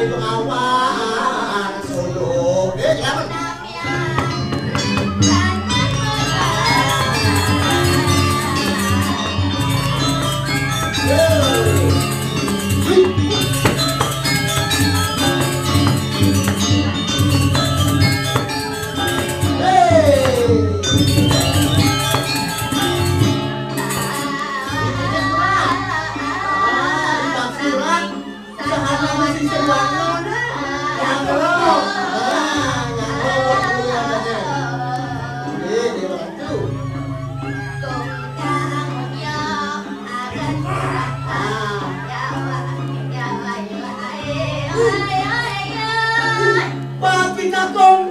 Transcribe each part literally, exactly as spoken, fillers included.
Bengawan Solo. Eh, kenapa? Hei. Sahana masih seruangan. Nyamuk. Ah, nyamuk waktu yang ada. Eh, dia waktu. Ah. Papi takong.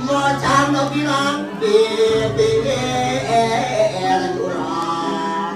Macam bilang, bibi, eh, eh, eh, eh, eh. Nah.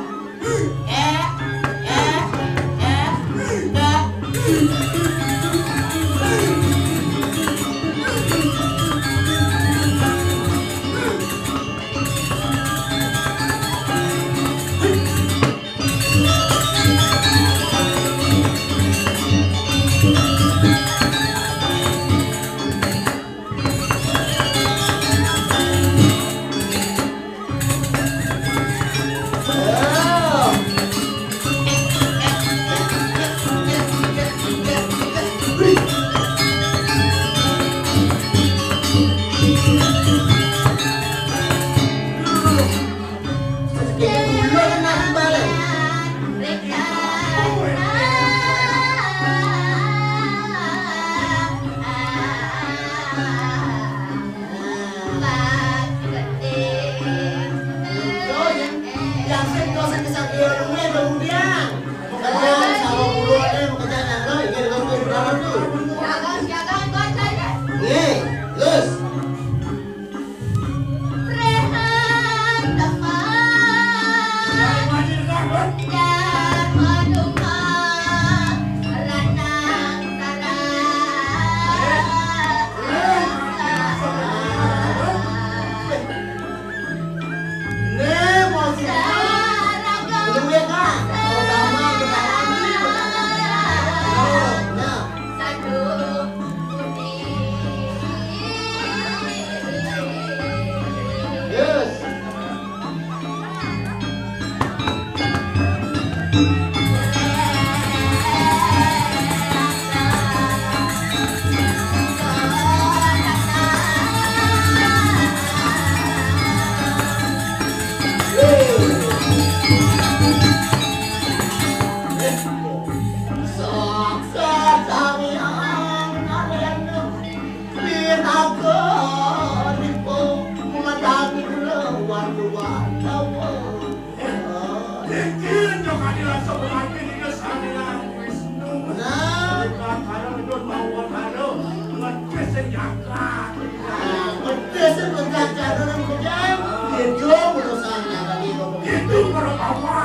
Pedes itu gajah orang kejam. Gitu, urusannya tadi ngomong. Gitu, kalau bawa.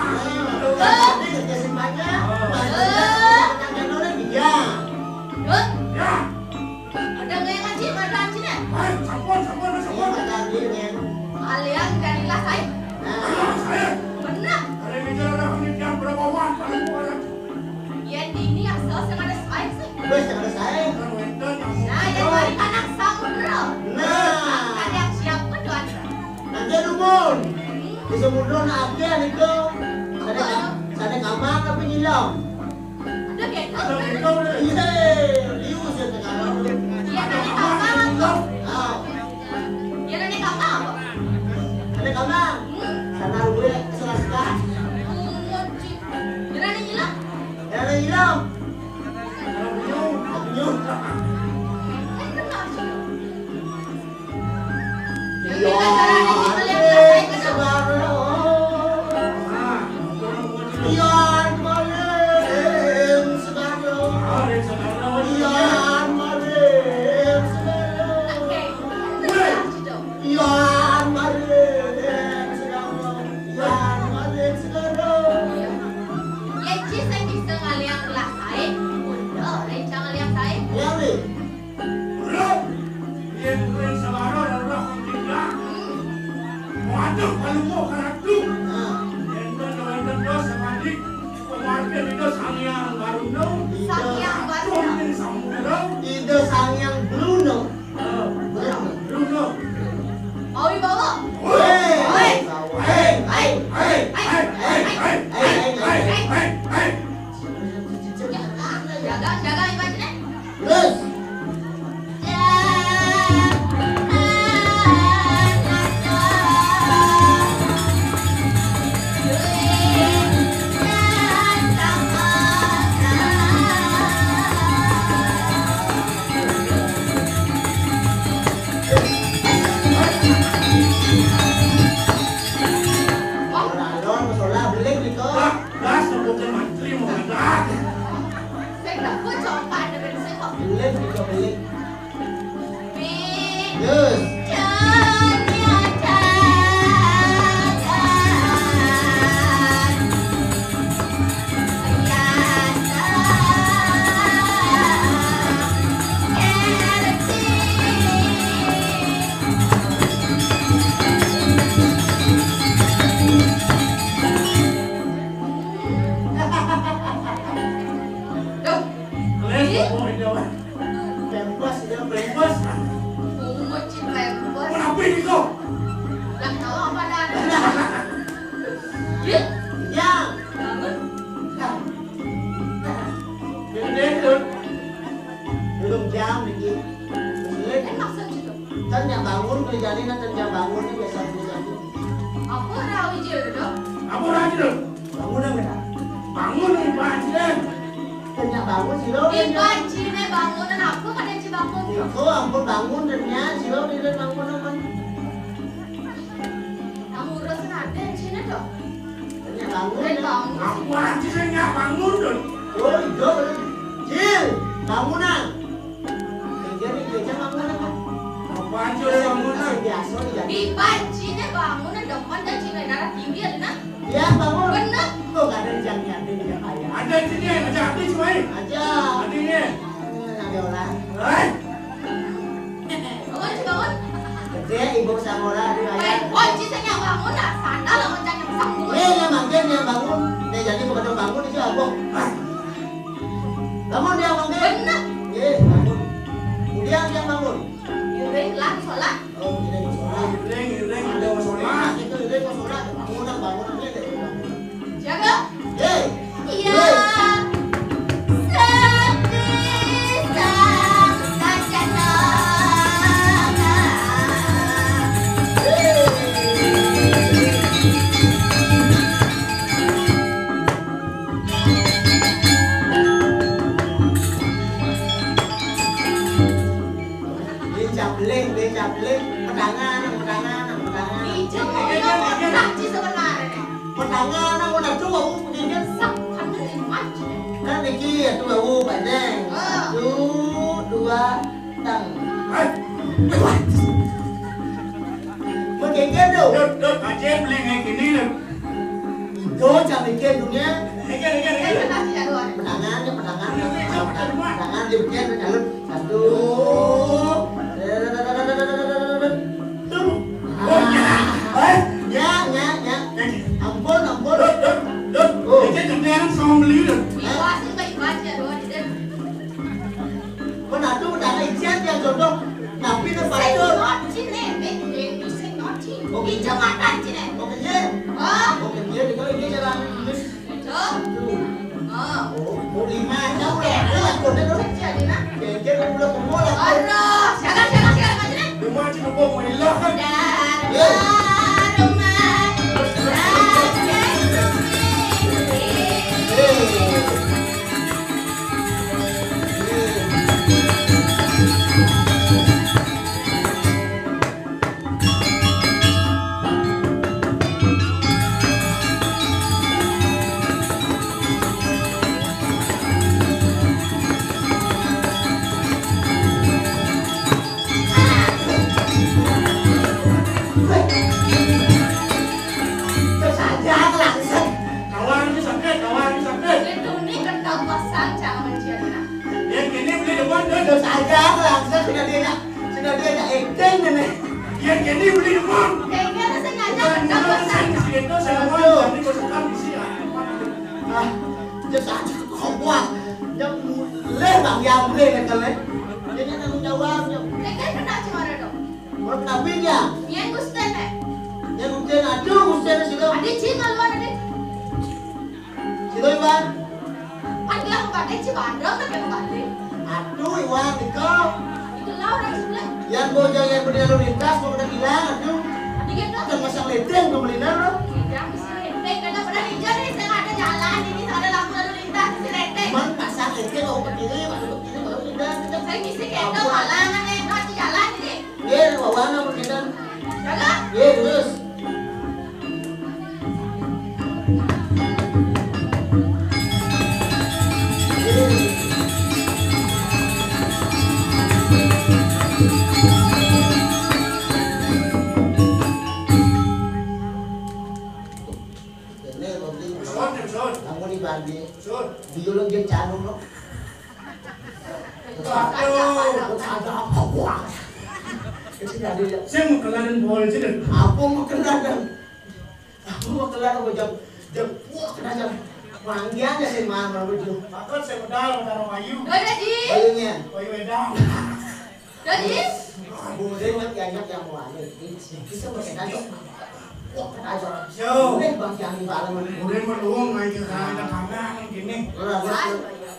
Nah, ini kerja simpanya. Banyak orang orang dia. Ya. Ada nggak yang ngaji, ada ngaji nih? Ayo, sampun, sampun, sampun. Iya, tadi, men. Kalian jadilah saya. Nah. Saya. Benar. Kalian bicara orang ini jam berapa wan, paling kurang. Yén dini asal sing ada saé sih. Wis sing ada saé. Nah, yén balik anak samudra. Nah. Ada yang siap ke doa. Nanti dumun. Di samudra nak akeh niku. Sane ka-, sane kamang apa nyilem? Ada gitu. Iya, liu sih sekarang. Iya, nanti kamang apa? Ah. Iya, nanti kamang apa? Nanti kamang. Hmm. Sana gue serahkan. Iya, nanti nyilem. Ada ilok. Nyuk. Yan, segaro. Yan, maling segaro. Yan, maling segaro. Yan, maling segaro. Yan, maling segaro. Yén ci sing bisa ngaliang gelah saé, bunda, rénca ngaliang saé. Iya, Wi. Bro, yén kowe sawara ora pentingnya. Waduh, kalungguh karatu. Nah. Yén to wénten dos samadi, pemargin itu Sang Hyang Baruna. Sang Hyang Sang Hyang Bruno. Bruno. Bruno. Pak Wibowo. Hei. Hei. Hei. Hei. Hei. Hei. Hei. Hei. Hei. Hei. Jaga, jaga, Iwan, sini. Terus. Ora, ora, masalah beling gitu. Lah, lah, sebutin mantri mau ada. Saya nggak mau coba ada dari saya kok. Beling gitu, beling. Terus. Duh. Keles, ih. Pokoknya, Wan. Rempes, dia rempes. Bungut, Cin, rempes. Kenapa ini kok? Lah, tahu apa dah? Ih. Ya. Bangun. Nah. Jadi dia itu. Belum jam, Niki. Terus, eh, maksud itu? Kan yang bangun, kerjanya kan kerja bangun, ini biasa kerja. Apa rawi je, dok? Apa rawi je, dok? Bangunan kita. Bangun nih, Pak Presiden. Kerja bangun, sih, dok. Di Pak Cine bangunan apa, kada ci bangun? Itu ampun bangun, dan nya, sih, dok, di bangunan, kan. Nang urus raden sini, dok. Nyak bangun, eh, ya. Bangun. Aku aja saya nyak bangun, dok. Oh, iya, bener. Cil, bangunan. Gereja nih, gereja bangunan, kan? Apa aja saya bangunan? Biasa, ya. Di Pak Cine bangunan, depan dan Cine darah tinggi ada, nah. Iya, bangun. Bener. Tuh, gak ada yang nyatin, ya, kayak. Ada sini, ada artis, Mai. Aja. Artinya. Hmm, ada orang. Hai. Bangun, bangun. Gede, ibu sama orang, ada Eh, yang kunci saya bangun, dah. Sandal, lawan jangan bangun. Eh, yang makan, yang bangun. Nih, jadi bukan bangun, itu apa? Hah? Bangun, yang makan. Bener. Ye, bangun. Kemudian dia bangun. Yaudah, lah, sholat. Oh, kita mau sholat. Iring, iring, ada mau sholat. Itu iring mau sholat. Bangunan, bangunan, ini deh. Siapa? Hei. Iya. Hei. Sepi sang kacana. Dia capling, dia capling. Pedangan, pedangan, pedangan. Ijau, ijau, ijau. Pedangan, aku nak coba, aku pedangan. Kan niki ya, tuh, aku panjang. Ah. Satu, dua, tang. Hai. Mau geger dong. Dot, dot, aja beli kayak gini, dot. Itu cara mikir dunia. Mikir, mikir, mikir. Penangan, ya, penangan. Penangan, dia mikir, penangan. Satu. Tuh. Ah. Eh? Ya, ya, ya. Ampun, ampun. Dot, dot, dot. Oh. Mikir, kemudian sama beli, dot. Hah? Ikhlas, itu ikhlas, ya, doang, deh. Menantu menangan ijen yang jodoh. Tapi ne pacul. Sing noti, Nek. Nek, sing noti. Oke. Ijau matan, Cine. Oke, iya. Oh. Oke, iya, kalau ini jalan. Tuh. Oh. Oh, mau lima aja udah. Udah, udah, udah. Kerja, Dina. Kerja, udah, udah, udah. Aduh, siapa, siapa, siapa, Cine? Rumah, Cine, gua mau hilang. Dar, iya. Rumah. Iya. Terus aja langsung. Kawan ini sakit, kawan ini sakit. Itu nih kental pasang, jangan mencium. Yang ini beli depan, deh. Terus aja langsung sudah dia nak, sudah dia nak acting ini. Yang ini beli depan. Kayaknya ada sengaja kental pasang. Bukan, bukan, saya di sini, saya mau, aduh. Ini kocokan di sini, ah. Ah, terus aja kok kuat. Yang leh bang, yang leh, yang leh. Yang Awalnya. Teka kena cemara dong. Menurut Nabi dia. Nian Gusten, eh. Nian Gusten, aduh, Gusten, sila. Ada cing keluar, ada. Sila, Iwan. Kan bilang pada cemara, tapi pada. Aduh, Iwan, itu. Itu lah orang sebelah. Yang mau jalan yang berdiri lalu lintas, mau kena bilang, aduh. Ada gitu. Kan masang leteng, kemelinan, loh. Tidak, masih leteng. Karena pernah hujan nih, saya ada jalan ini, ada lampu lalu lintas, masih leteng. Man, pasang leteng, mau ke kiri, mau ke kiri, mau ke kiri. Saya ngisi keto, halangan, eh, nggak di jalan ini. Nggih, wawana mungkin. Jalan. Nggih, terus. Ini, Bang Di. Sun, Sun. Kamu di Bandi. Sun. Di Yulung dia canu, no. Aduh, ada apa, wah? Kecil ada ya. Saya mau kelar dan bawa aja deh. Apa mau kelar dan? Apa mau kelar, apa jam, jam, wah, kena jam. Manggian ya, saya malam, malam itu. Takut saya medal, medal Wayu. Udah, Ji. Wayunya. Wayu Wedang. Jadi? Boleh, nyak, ya, nyak, yang mau anu. Ini bisa pakai aja. Wah, pakai aja. Yo. Boleh, Bang, yang di malam ini. Boleh, meluang aja, kan, ada kamar, kan, gini. Lo lah, bos,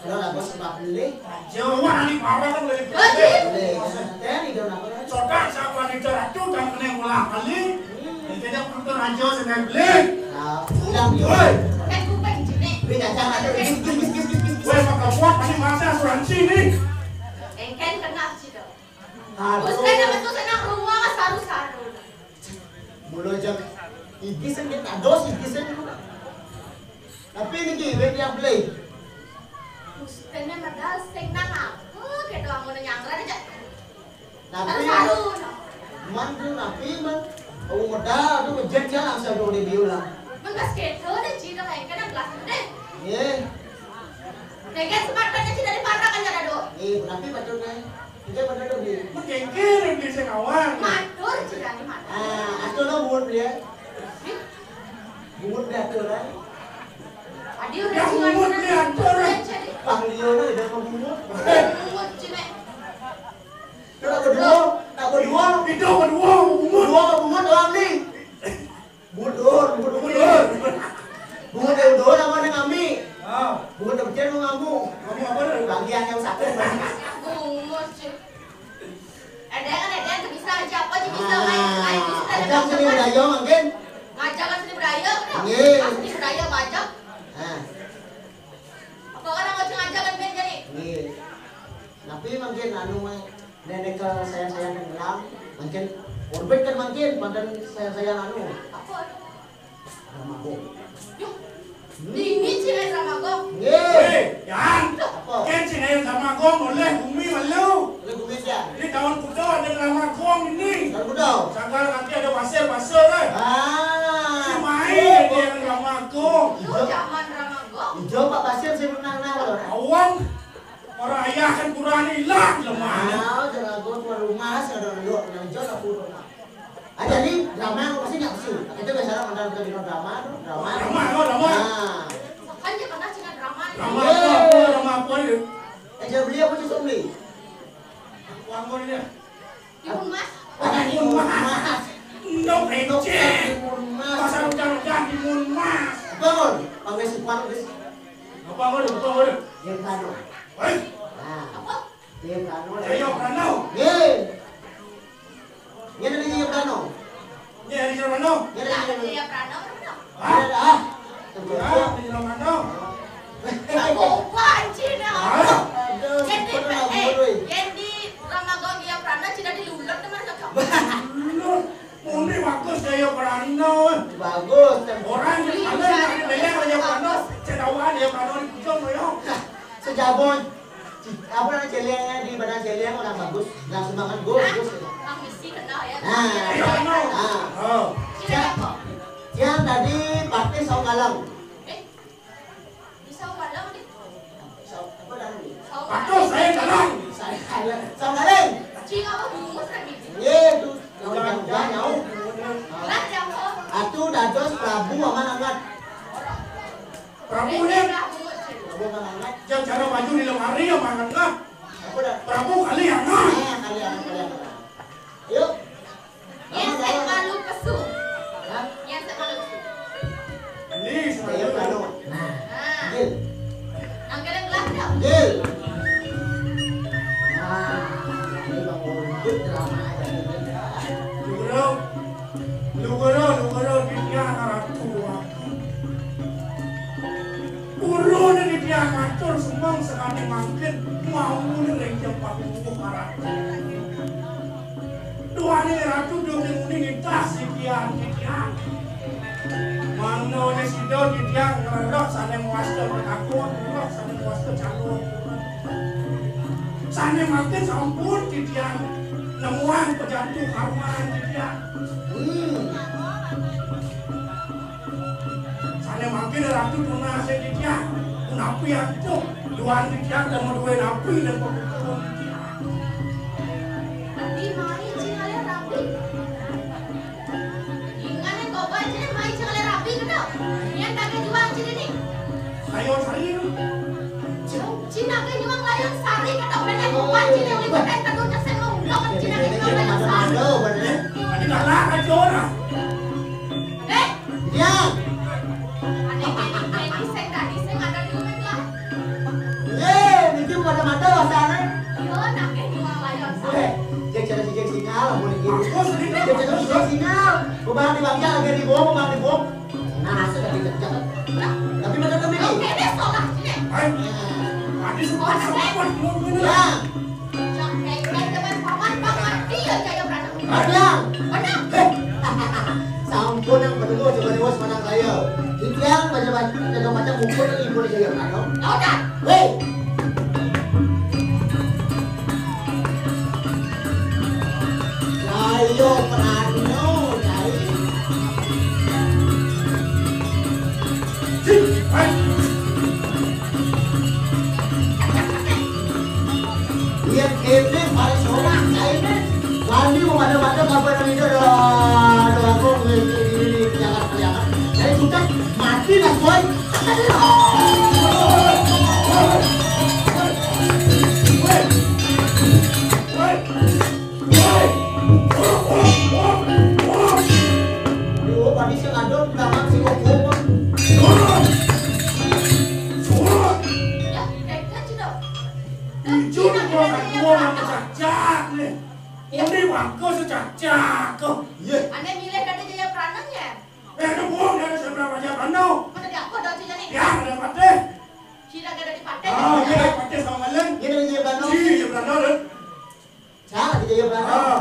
lo lah, bos, sebab beli. Aja, wah, ini parah, kan, boleh. Jadi? Boleh. Saya di dalam apa? Coba siapa di ratu, kan, kena ulang kali. Ini kena kultur aja, saya beli. Nah, bilang, yo. Woi. Kan kuping jenek. Beli kacang aja. Woi, pakai kuat, ini masa asuransi, nih. Engken kena, Cik. Aduh. Terus kan nama tuh senang rumah saru-saru. Mula jam iki sing kita dos iki sing. Tapi niki wit yang beli. Mustene medal sing nang aku, gitu, amun nyangkran aja. Tapi saru-saru, no. Man tuh, tapi man. Aku medal tuh, ngejet ya langsung tuh di biola. Man pas gitu deh, Cik, dong, kayak kena belas deh. Iya. Dengan sempat kan, Cik, dari para kan ada do. Iya, tapi betul kan. Kita pada lebih. Mengkengkir, beli sekawan. Matur, Cik, dari mana? Ah, atur lo buat dia. Buat dia aturan. Adi udah. Yang buat dia aturan. Panggil lo udah mau buat. Buat, Cik, nek. Nak kedua, nak kedua. Itu kedua, bungut. Dua bungut doang nih. Budur, budur. Budur. Bungut yang budur apa nih, kami? Ah. Bungut yang kecil mau ngamuk. Ngamuk apa nih? Bagian yang sakit. Bungut sih. Ada kan, ada yang bisa aja, apa aja bisa, main, main bisa, ada aja seni budaya mungkin. Ngajakan seni budaya, udah. Iya. Seni budaya, baca. Nah. Apa orang mau ngajakan band jadi? Iya. Tapi mungkin anu, Nek ke saya-saya tenggelam, mungkin orbit kan mungkin, pada saya-saya anu. Apa? Ramagong. Yuh, ini cina Ramagong. Nggih. Hei, Yan. Apa? Kan cina Ramagong oleh bumi malu. Oleh bumi dia. Ini tahun kuda ada Ramagong ini. Tahun kuda. Sangkal nanti ada pasir-pasir, eh. Ah. Si main dia Ramagong. Itu zaman Ramagong. Ijo Pak Pasir sih menang, nah, kalau. Awang. Orang ayah kan kurang hilang lemah. Nah, jangan gua tuan rumah, saya udah duduk, yang jauh aku rumah. Ah, jadi drama lu pasti nggak sih. Itu biasa orang mantan ke drama tuh, drama. Drama, oh, drama. Nah. Kan dia pernah cina drama. Drama apa, apa, drama apa itu? Eh, jangan beli apa tuh, beli? Uang gua ini. Timun mas. Timun mas. Ndok ecek. Timun mas. Pasar ujar-ujar timun mas. Bangun. Panggil si Kuang, guys. Apa, apa, apa, apa? Yang kano. Hei. Nah. Apa? Yang kano. Ayo, kano. Ye. Ini dari yang kano. Ini dari yang kano. Ini dari yang kano. Hah? Ah, ini dari yang kano. Aku panci dah. Hah? Aduh, jadi, eh, jadi Ramagong Jaya Prana cina di luar teman cocok. Luar. Muni bagus Jaya Prana. Bagus. Orang yang ada yang dari Jaya Prana, cedawan Jaya Prana di Pucung, ya. Sejabon. Apa namanya, celiangnya di badan celiang orang bagus. Langsung makan gus, gus. Bang Bisi kenal ya. Nah. Iya, kenal. Nah. Oh. Siapa? Yang tadi partai Saung Galang. Eh, bisa malam nih. Saung, apa dah nih? Saung Galang. Saya Galang. Saya Galang. Saung Galang. Cing apa bungus lagi? Iya, tuh. Jangan, jangan, jauh. Lah, jauh. Atuh dados Prabu Aman Angat. Prabu ini. Prabu Aman Angat. Yang cara baju di lemari Aman Angat. Apa dah? Prabu kali Angat. Nah, Ratu Dunding Uning nitah sikian titiang. Mangda olih sida titiang ngrereh sané mawasta Batagor, ngrereh sané mawasta Calon. Sané mangkin sampun titiang nemuang pajatu karman titiang. Hmm. Sané mangkin Ratu tunasé titiang. Punapi antuk duan titiang dan madué napi dan pemukul titiang. Di mai cing alih rabi. Ingan yang koba cing mai cing alih rabi gitu. Nian kagak jual cing ini. Ayo, ayo. Cina ke nyuang layang sari kata bener bukan cina yang liputan kedua cek saya mau udah cina ke nyuang layang sari. Ada galak aja orang. Eh? Iya. Ada ini saya tadi saya nggak ada di rumah lah. Eh, itu pada mata wasané. Iya, nak ke nyuang layang sari. Eh, cek cara cek sinyal, boleh gitu. Cek cara cek sinyal. Beban di bangka lagi di bawah, beban di bawah. Nah, sudah dicek-cek. Tapi bener demi. Oke deh, sekolah sini. Hai. Tadi sempat sempat ngomong. Ya. Cak, kayak, kayak zaman paman, Bang, ngerti ya, Jaya Prana. Ada. Benar. Eh. Sampun yang berdua coba dewa semanang saya. Titiang baca-baca, jaga baca buku dari Ibu Jaya Prana. Ya udah. Hei. Ayo, Prano, cai. Lihat kene pada seorang cai. Wani mau pada-pada kabar ini dah. Aduh, aku ini, ini, ini, jangan kelihatan. Saya sudah mati lah, boy. Duh, padi sing adon, tangan sing kok. Ya, eh, kan sudah. Ijun gua kan gua mau kecacak nih. Ini bangko secacak kok. Iya. Ane milih tadi Jaya Prananya. Eh, ada bohong, ada sebelah Raja Brando. Mana dia? Apa dah cina nih? Ya, ada patih. Cina ada di patih. Ah, iya, patih sama lain. Ini Jaya Brando. Iya, Jaya Brando, deh. Siapa di Jaya Belanda? Ah.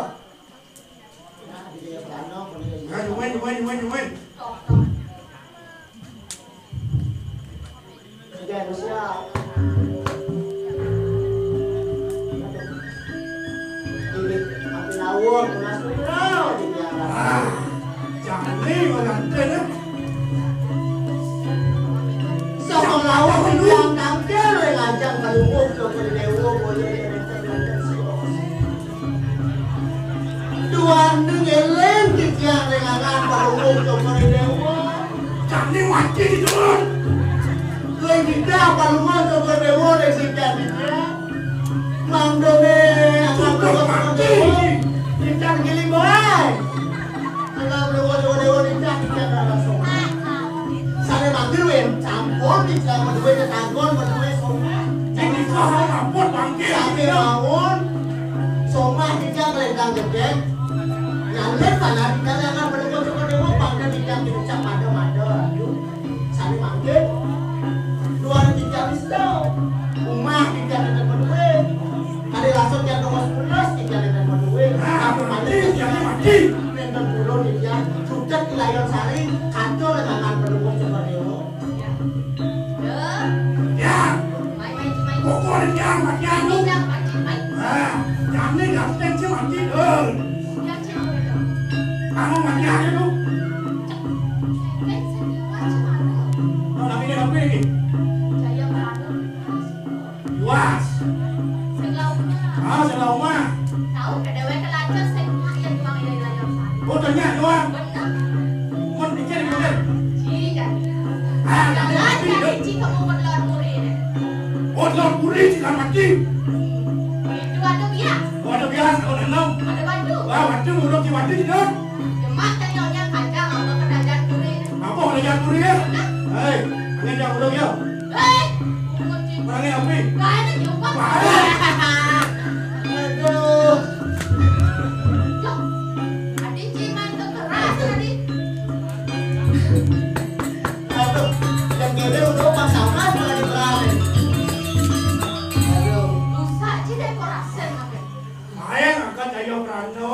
Nah, di Jaya Belanda, pun di Jaya. Nah, cuman, cuman, cuman, cuman. Sudah, Rusia. Ini, api laut, masuk laut, di Jaya Belanda. Ah. Jani manganten, eh. Sapa lawuh titiang tangkil ring ajeng Palungguh Cokor Dewa, boya enten-enten sios. Duaning eling titiang ring ajeng Palungguh Cokor Dewa. Jani mati di turun. Ring titiang Palungguh Cokor Dewa ring titiang titiang. Mangdone akan Cokor Dewa. Titiang giling bae. Anak dewa-dewa dewa nikah di Jakarta Soka. Sane manggil wen campur di jalan duwe tetanggon, duwe somah. Jadi kau ampun bangkit. Sane mawon somah di jalan kelentang gedek. Nyalir tanah di jalan yang berdewa-dewa dewa, bangkit di jalan diucap mada-mada. Aduh. Sane mangkin, duaning titiang wis tau. Umah titiang nenten madué. Kadi langsung titiang nongos beras titiang nenten madué. Nah, apa malih titiang mati? Nenten pulun titiang jutet di Layon Sari, kaca lengangan penuh Cokor Dewa. Ya. Ya. Mai, mai, mai. Pokok titiang mati anu. Titiang mati, mai. Nah, jani ganteng sih mati, eh. Ya, cek. Kamu mati aja tuh. Cek. Nah, namanya apa ini? Jaya Prana. Yuas. Sing lauk mah. Ah, sing lauk mah. Tahu, kadéwék lacur sing mak yang doang yang layar sari. Oh, tanya doang. Bener. Mun pikir, pikir. Cing, kan. Ah, jalan tapi kan, cing, kamu mau lor muri deh. Oh, lor muri, cing, kan mati. Itu ada bias. Oh, ada bias, kalau enam. Ada batu. Wah, batu, udah di batu, cing. Demak tadi orangnya panjang, apa kerajaan muri. Apa kerajaan muri, ya? Hah? Hei, ini yang udah, ya. Hei, kunci. Orangnya apa? Kayaknya jauh banget. Wah. Aduh. Loh, tadi cing main kekerasan tadi. Aduh, yang gede udah pas sama malah diperang. Aduh. Dosa aja deh, kok rasen apa? Ayo, angkat ayo, Prano.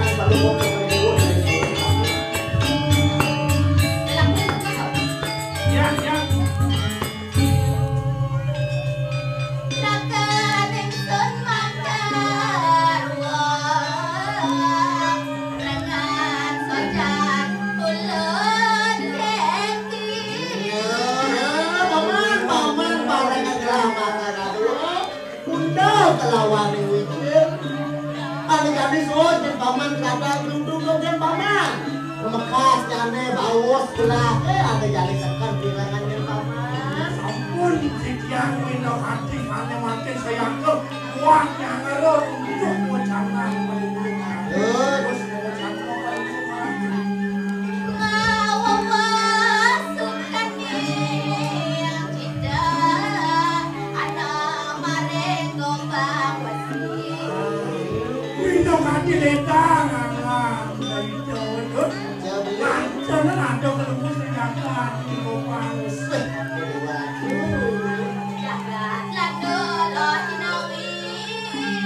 Paman Palungguh. Ya, ya. Ya, ya, paman, paman, paman, paman. Bunda kelawan wicil. Ane jani suud nyen paman, kadang duduk nyen paman. Mekas jane baos gelah, eh, ane jani seken pirengan nyen paman. Sampun, titiang Winda Kanti, ane makin sayaka, buat nyangara untuk wecangan. Terus wecangan. Wina kati letang, anak. Dari Jawa, Dut. Jawa. Lancar, ada kelembus di Jakarta, di Gopang. Weh, waduh. Jagat Lando, Loh Sinawi. Hmm.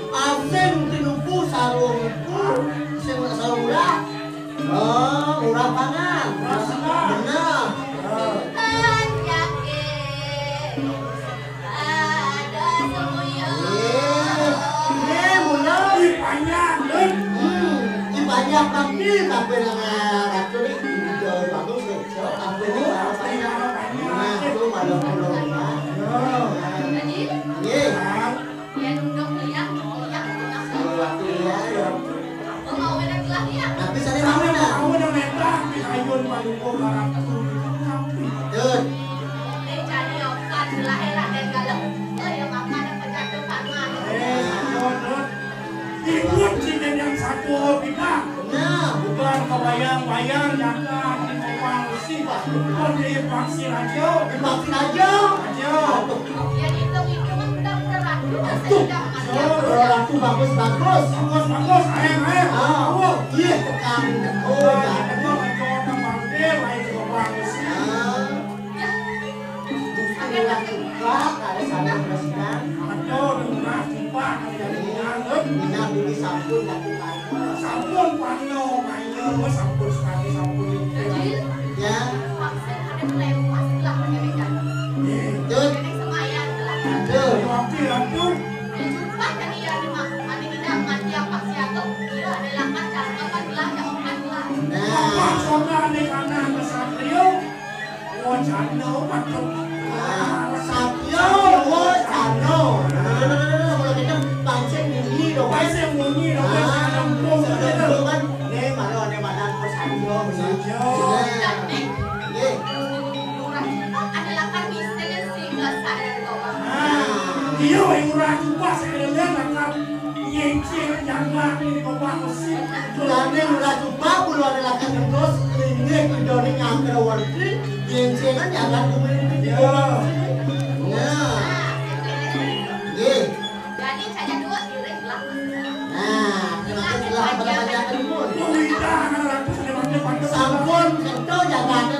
Asing tinuku sarung iku, sing sarung murah. Oh, murah pangan. Murah pangan. Bener. Panjake ada semuyo. Iya. Iya, mula. Ih, panjang, Dun. Hmm, ih, panjang, tapi, tapi nang ratu ni, udah bagus ni. Tapi ni, panjang. Nah, tu malam pulang. Iya. Iya. Iya, nunduk liang, liang, liang. Iya, iya. Aku mau enak lah, liang. Tapi saya mau dah. Aku udah metang di ayun paluko barang tu. Betul. Eh, jadi okan lah, enak dan galak. Oh, ya, makan apa jatuh tangan. Eh, ayo, Dut. Ikut si Dendang Satua kita. Nah. Bukan kebayang-bayang, jangan di Gopang Besi. Bukan di Paksi Raja. Di Paksi Raja. Raja. Ya, itu, itu kan udah pura ratu, masa Tuh. Tidak sama dia? Oh, pura ratu bagus, bagus. Bagus, bagus. Ayo, ayo. Ah, oh, iya, tekan. Oh, nah, ya. Itu, itu orang panggil, ayo, Gopang Besi. Ah. Gusti Ngurah Cuprak, ada sana bersihan. Aduh, Ngurah Cuprak, ada yang nganggep. Minang dulu sampun, Datu Karno. Sampun, Karno, Karno, sampun sekali, sampun. Ya. Vaksin ada melepas lah, menjadi kan. Iya. Jut. Ini semayan lah. Aduh. Waktu, waktu. Ada Cuprak, jadi ya, ada mak-, ada tidak mati apa sih, atau kira ada lakan, cakap, kan, gelah, cakap, kan, gelah. Nah. Apa, saudara, ada kanan, kesatria? Wacana, Pak. Ah, satya wacana. Nah, nah, nah, nah, nah, kalau kita pancing bunyi dong, kan? Pancing bunyi dong, kan? Ah, ada empung, ada gitu. Empung, kan? Nih, mara, nih, mara, satya, satya. Nah. Nggih. Ada lakan miskin sih, nggak sadar kok. Nah, iya, yang murah juga, saya lihat, lakan. Nyengceng jagat ini kok bagus sih. Jane Ngurah Cuprak, kulo ane lakan ngentos, inggih, idone Cakrawati, nyengcengan jagat bumi ini. Ya. Nah. Nggih. Jadi, saja dua, iring lah. Nah, terima kasih telah pada panjang. Wih, dah, anak ratus, dia macam-macam. Sampun, kento jagate